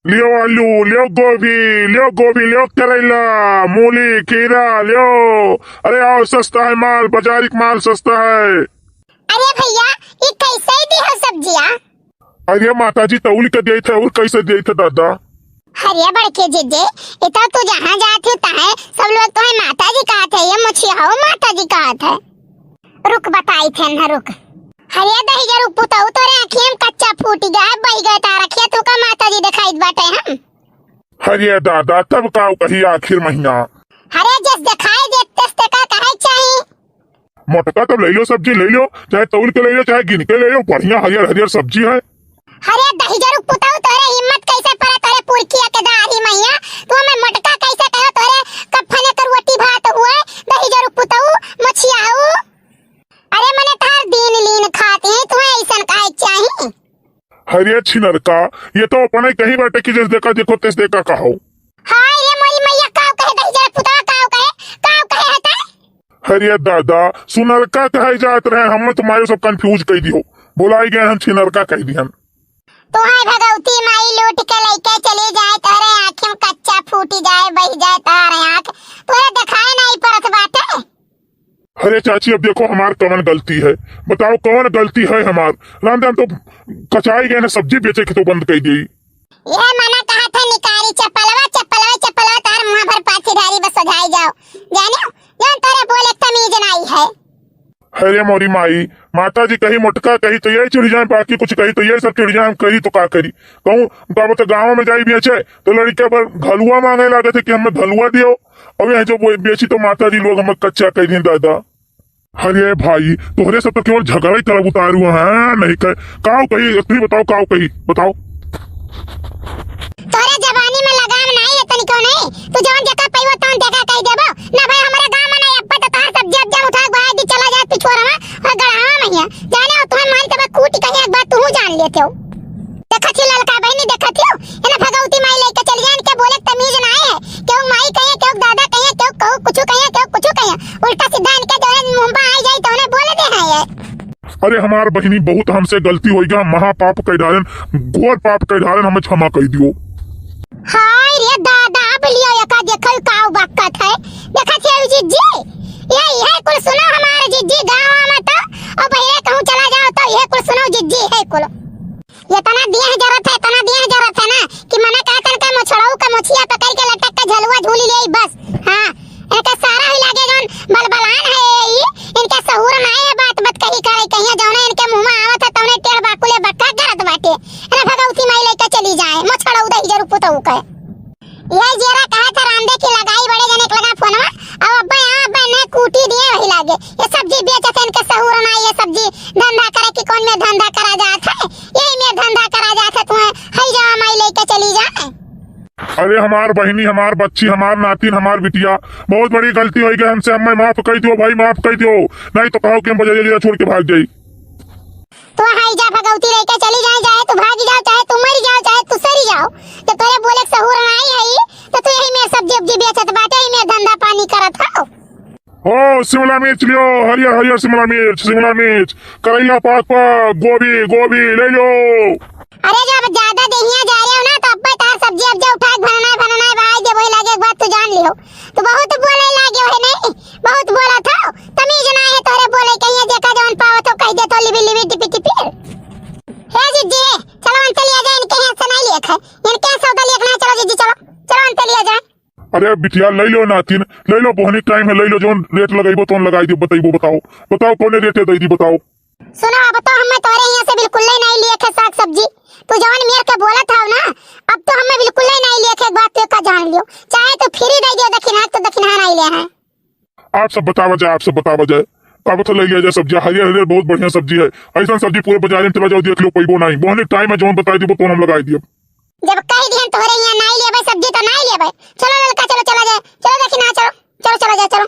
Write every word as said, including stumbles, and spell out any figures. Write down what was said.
लियो आलू, लियो गोभी, लियो गोभी, लियो करेला, मूली, खीरा, लियो। अरे आओ, सस्ता है माल, बाजारी क माल सस्ता है। अरे भइया, ई कइसे दिहो सब्जिया? अरे माता जी, तौल के देइत है, अउर कइसे देइत है दादा? अरे बड़के जिज्जी, ई तो तू जहाँ जात हो तहाँ सब लोग तोहे माता जी कहत है, ये मुछिया हो माता जी कहत है। रुक बताइत है ना, रुक। अरे दहिजर पुतऊ, तोरे आँखिया में कच्चा फूटि गए, बहि गए तार अँखिया, तू का माता जी देखाइत बाटे हम? अरे दादा, तब काउ कही आखिर महीना? अरे जस देखाए दे, तस ते का कहे चाही? मोटका तब लइ लो सब्जी, लइ लो, चाहे तौल के लइ लो, चाहे गिन के लइ लो, बढ़िया हरियर हरियर सब्जी है। अरे दहिजर पुतऊ, तोरे हिम्मत कइसे परे तोरे पुरखिया के दाढ़ी मइया? तू हमें मोटका कइसे कहो? तोरे कफने क रोटी भात हुए, दहिजर पुतऊ, मछियाऊ। अरे मने तार दीन लीन खात है, तुम्हें अइसन काहे चाही? अरे छिनरका, ये तो अपने कही बाटे कि जस देखा देखो तस देखा कहो। हाय रे मोरी मइया, काउ कहे दहिजर पुतवा, काउ कहे, काउ कहे है तै? अरे दादा, सुनरका कहे जात रहे, हमें तो मायो सब confuse कइ दिहो। बोलाई गए हम छिनरका कहि दिहन। तोहे भगवती माई लूट के लइके चली जाए, तोहरे आँखी में कच्चा फूटि जाए, बहि जाए तोहरे आँख, तोहरे देखाए नाहीं परत बाटे। अरे चाची, अब देखो हमार कवन गलती है, बताओ कवन गलती है हमार? रामधन तो कचाई गए ना, सब्जी बेचे के तो बंद कइ दी। ये मना कहा था निकारी चप्पलवा, चप्पलवा, चप्पलवा, तार मुँह भर पाथी ढारी बस सोझाई जाओ। जाने, जान तोरे बोले तमीज नाहीं है। अरे मोरी माई, माता जी कही मोटका कही तो यही चिढ़ जाए, बाकी कुछ कही तो यही सब चिढ़ जाए, हम कही तो का करी? कहूँ तो अब तो गाँव में जाई बेचे तो लड़के पर घलुआ माँगे लागत है कि हमें घलुआ दियो। अब यहाँ जो वो बेची तो माता जी लोग हमें कच्चा कहि दिहन दादा। अरे भाई, तोहरे सब तो केवल झगड़ा ही करब उतारू हैं, नहीं कह, काउ कही, तू ही बताओ, काउ कही, बताओ। तोहरे जबानी में लगाम नाहीं है तनिको नाहीं, तू जवन देखा पइबो तवन देखा कहि देबो। ना भाई, हमरे गाँव में नाहीं, अब्बे तो तोहार सब्जी अब्जा उठा के भाई दी चला जाए पिछोरवा और गड़ावा मइया। जाने हो, तुम्हें मन के बाद कूटी कहीं एक बार तू जान लेते हो। देखत ही ललका बहिनी, देखत ही हो, इन्हें भगवती माई लइके चली जाए, इनके बोले तमीज नाहीं है। केहू माई कहिए, केहू दादा कहिए, केहू कहू कुछ कहिए, केहू कुछ कहिए, उल्टा सीधा इनके जौने मुँह में आई जाई तौने बोले दे हैं ये। अरे हमार बहिनी, बहुत हमसे गलती होइ गया, महापाप कइ डालन, घोर पाप कइ डालन, हमें क्षमा कइ दियो। हाय रे दादा, अब लियो एका देखल काउ बक्कत है। देखत है जिज्जी, ये, ये कुल सुनो हमार जिज्जी, गाँव में तो, और बहिरे कहूँ चला जाओ तो ये कुल सुनो जिज्जी, है कुल। इतना देह जरत है, इतना देह जरत है ना कि मने कहा तन का मोछड़ऊ का मोछिया पकड़ के लटक के झलुआ झूली ले बस। हाँ, इनका सारा ही लागे जौन बलबलान है ये, इनका सहूर नाहीं है, बात बात कही करे कहिया जौने इनके मुँह में आवत है तौने टेढ़ बाकुले बक्का करत बाटे। अरे भगवती माई लइके चली जाए, मोछड़ऊ दहिजर पुतऊ के। ये जेरा कहा था रामदे की लगाई बड़े जने के लगा फोनवा, अब अब्बे यहाँ अब्बे ने कूटी दिए वही लागे। ये सब्जी बेचत है, इनके सहूर ना, ये सब्जी धंधा करे कि कौन में धंधा करा जात है, यही में धंधा करा जात है, तुम्हें हई जावा माई लइके चली जाए। अरे हमार बहिनी, हमार बच्ची, हमार नातिन, हमार बिटिया, बहुत बड़ी गलती होइ गई हमसे, हमें माफ कइ दियो भाई, माफ कइ दियो, नाहीं तो कहो कि हम बजरिया छोड़ के भाग जाई। तो हाई जा भगवती लइके चली जाए, चाहे तू भागी जाओ, चाहे तू मरी जाओ, चाहे तू सरी जाओ। जब तोरे बोले के सहूर नाहीं है, तो तू यही में सब्जी उब्जी बेचत बाटे, यही में धंधा पानी करत हो। ओ शिमला मिर्च लियो, हरियर हरियर शिमला मिर्च, शिमला मिर्च, करैला पाक पाक, गोभी, गोभी ले लो। अरे जब ज्यादा देहिया जा रहे हो ना, तो अब्बे तार सब्जी अब्जा उठा के भनना भनना भाई दे, वही लागे एक बात तू जान लियो। तू बहुत बोले लागे हो नहीं, बहुत बोला था, तमीज ना है तोरे बोले, कहिए जेका जवन पावत हो कह दे तो लिबी लिबी टिपी टिपी। हे जिज्जी, चलो अंते लिया जाए, इनके यहाँ से नहीं लिए खाए, इनके यहाँ सौदा लिए खाए, चलो जिज्जी चलो, चलो अंते लिया जाए। अरे बिटिया ले लो नातिन, ले लो, बोहनी टाइम है, ले लो, जौन रेट लगइबो तौन लगाई दियो, बतइबो, बताओ, बताओ कौने रेट दे दी, बताओ। सुनो, अब तो हमें तोरे यहाँ से बिल्कुल ले नहीं लिए खे साग सब्जी। तू जवन मेर के बोलत हव ना, अब तो हमें बिल्कुल ले नहीं लिए खे, एक बात तो का जान लियो, चाहे तू फ्री दे दियो दखिना तो दखिना नहीं ले हैं। आप सब बतावा जाए, आप सब बतावा जाए, अब तो ले लिया जाए सब्जी, हरियर हरियर बहुत बढ़िया सब्जी है, ऐसा सब्जी पूरे बाजार में चला जाओ देख लो, पैबो नहीं, बोहनी टाइम है, जौन बताई दियो तो हम लगाई दियो। जब कह दिहन तोहरे यहाँ नहीं लेबे सब्जी तो नहीं लेबे, चलो ललका चलो चला जाए, चलो दखिना चलो, चलो चला जाए चलो।